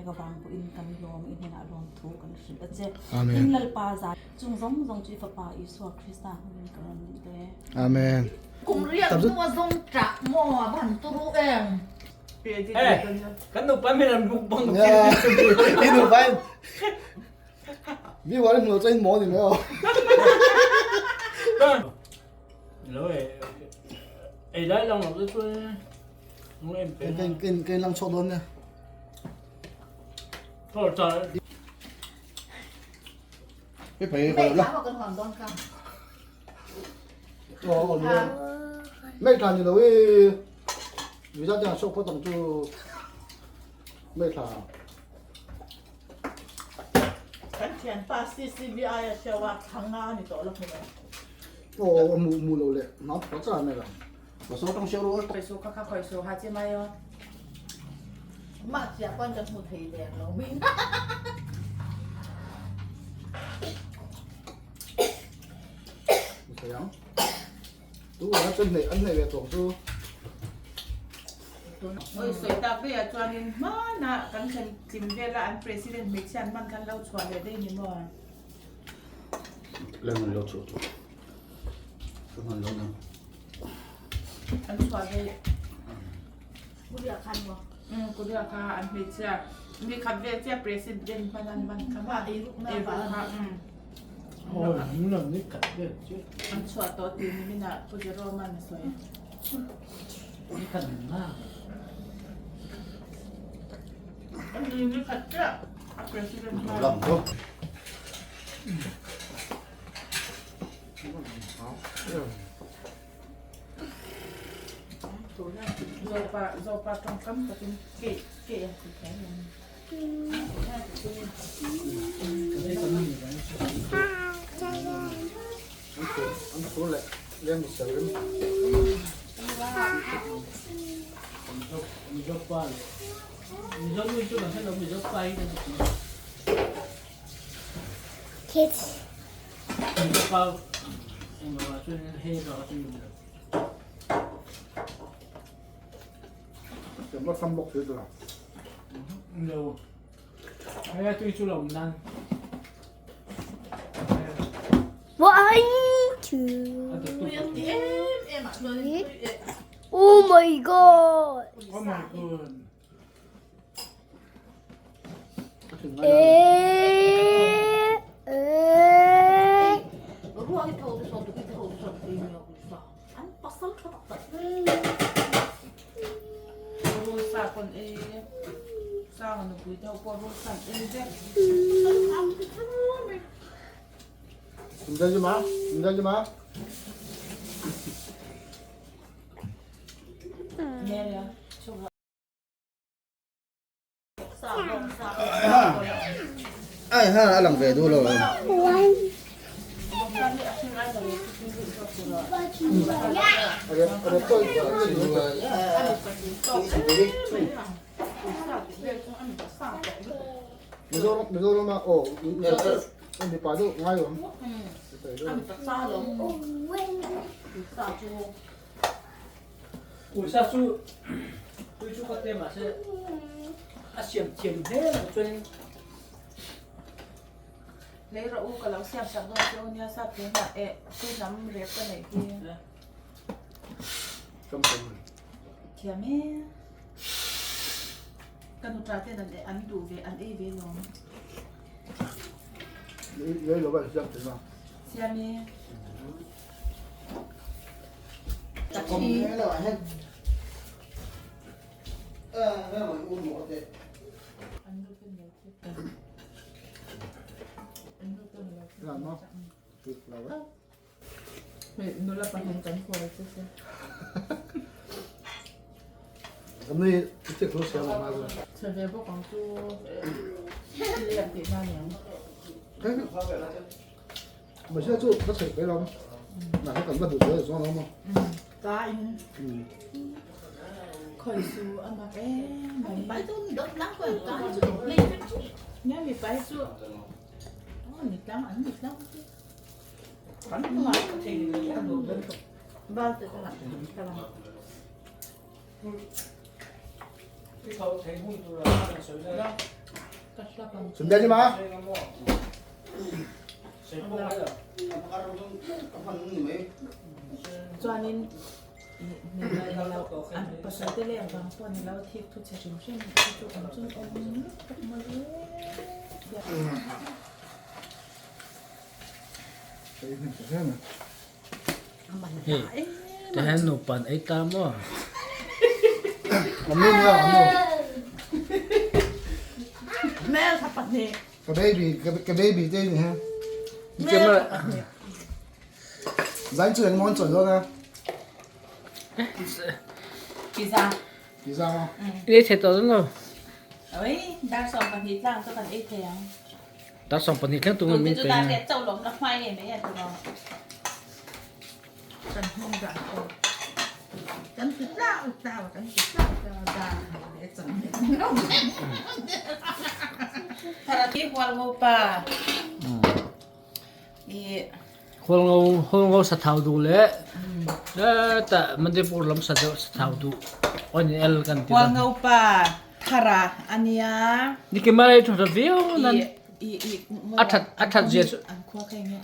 pek avang pawhin kan lawm i hnenah lawmthu kan hrilh a che. Tin Lalpa zai chung zawng zawng chu i Fapa Isua Krista hmingin ka rawn dil e. Amen. Kum riak hnua zawng ṭah maw a van turu em? Eh, kan nupa min an mukbang. I nupa in mi war hnu chain mo ni me o. Lo e. Ei lai lang lo chu nung em pe. Ken ken ken lang chok don ne. Thor cha. Cái phải gọi là. Ờ, mấy thằng như là vì sao chẳng số có tổng chu mấy thằng. Kan thianpa CCBI a hriau a, thla nga ni tawh lo hmu lo. Aw mu mu lo le nau thaw char mai lo. Ka so tang siau ro. Khoi su kha kha khoi su ha chi mai aw. Mah chiah pawn kan hmu thei der lo min. Sayang. Tu a chen nei an nei ve tawh chu. Oi sawi tak daih ah chuanin hmanah kan thlen tlim vela an president hmeichhia an hman khan lo chhuah leh daih ni maw? Leng an lo chhuah tawh. Ka hman lo nang. An chhuah daih. Kuria khan maw? Um Kuria kha an hmeichhia mi khat vel chiah president hman an hman kha maw? Eirukna vang. Um. An chhuah tawh tih ni minah Pu Jerome-a'n a sawi. Ni khat chiah a president hma. Zopa zopa tawngkam takin keh keh a ti kher em. An phur leh leng sel rem. Kem la sam bawk thei tura. One, two, three. Oh my god. Oh my god. Eh, eh. Rul sa pawn ei Sanga nupui te ho pawh rul sa an ei vek. Ai ha a lang ve duh lo. Mizoram ah aw mipa deuh ngai awm. Uisa chu tui chu ka te mahse a siam thiam hle lo chuan Lei rawh u ka lo siam sak dawn che u nia sap te hnah eh tui hnam rep ka neih hi. Thiam e. Ka nuta ten an an duh ve an ei ve lawm. Lei lo va siam thei ma. Siam e. Nula pahnih kan huai che se. Chhe ve bawk ang chu lian tih na niang. Mahse chu ka chheih mai lo na kha kan va duh zual zual lo maw. Ka in khoi su a mak em mai. Pai chu ni dawt lang koi ka chu play vek chu. Nia mi pai chu ni tlang an ni tlang chu. Kan ma thei ni ka duh ber tawh. Bal te ka la ka la. Sum ni ma. Chuanin an pasal te leh vang pawh ni lo thik thu che hrim hrim hi chu awm chuan awm lutuk mai e. Hei tihian nupa an ei ta maw? An nu nia an nu. Hmeltha pahnih. Ka baby ka baby te ni ha. Camera. Zain chu engmaw an chawi dawn a. Pizza. Pizza maw? I ei thei tawh dawn lo. Oi, dar 12 tlang chu kan ei thei ang. Dar 12 thleng tunge min pe a. Hualngo Hualngo sathau duh leh tah Manipur lam sathau duh on el kan ti. Hualngo pa Thara a nia. Ni ke mara i thu tha viau nan a that a that zia chu. An khua kha enge.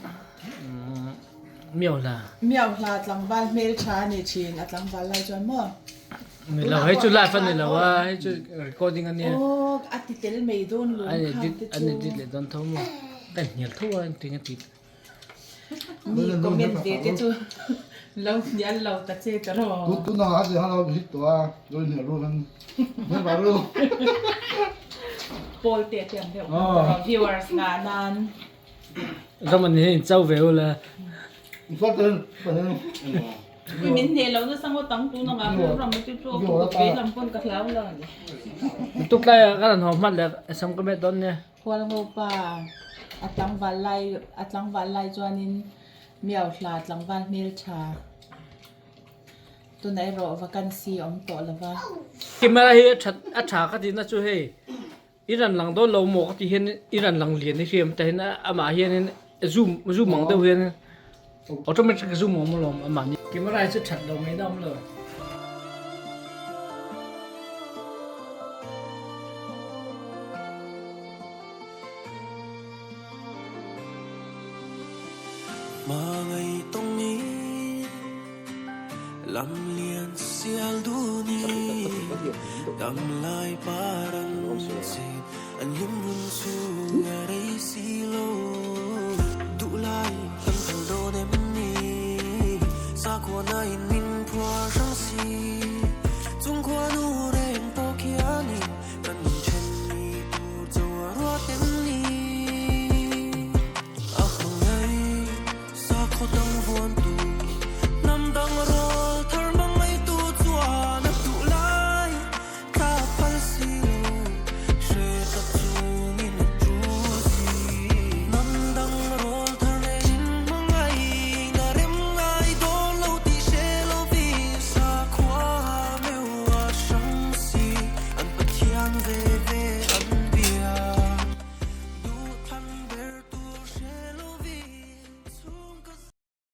Miau hla. Miau hla tlangval hmel tha a ni thin a tlangval lai chuan maw. Ni lo hei chu live a ni lo a hei chu recording a nia. Aw a ti tel mai dawn lawm kha te chu. An edit leh dawn tho maw. Ka hnial tho a engtin a ti. Mi comment ve te chu lo hnial lo ta che ta rawh. Tu tu na a zia lo hit to a lo hnial ru han hnial ba ru. Paul te te ang deuh viewers nga nan. Ram an hi chau ve ula. Fa ten pa hen. Ui min hne lo na sango tang tu na nga ram chu chu ve lam pon ka hlau lo ni. Tuk lai ka ran ho hmat le sam ka met don ne. Hualngopa a tlangval lai a tlangval lai chuanin miau hla tlangval hmeltha tunah erawh vacancy a awm tawh lo va. Camera hi a that a tha ka tihna chu hei i ran lang dawn lo maw ka tih hian i ran lang lian hi hriam ta hian amah hianin zoom zoom ang deuh hian automatic zoom awm alawm amah ni. Camera hi chu that lo mai na awm lo.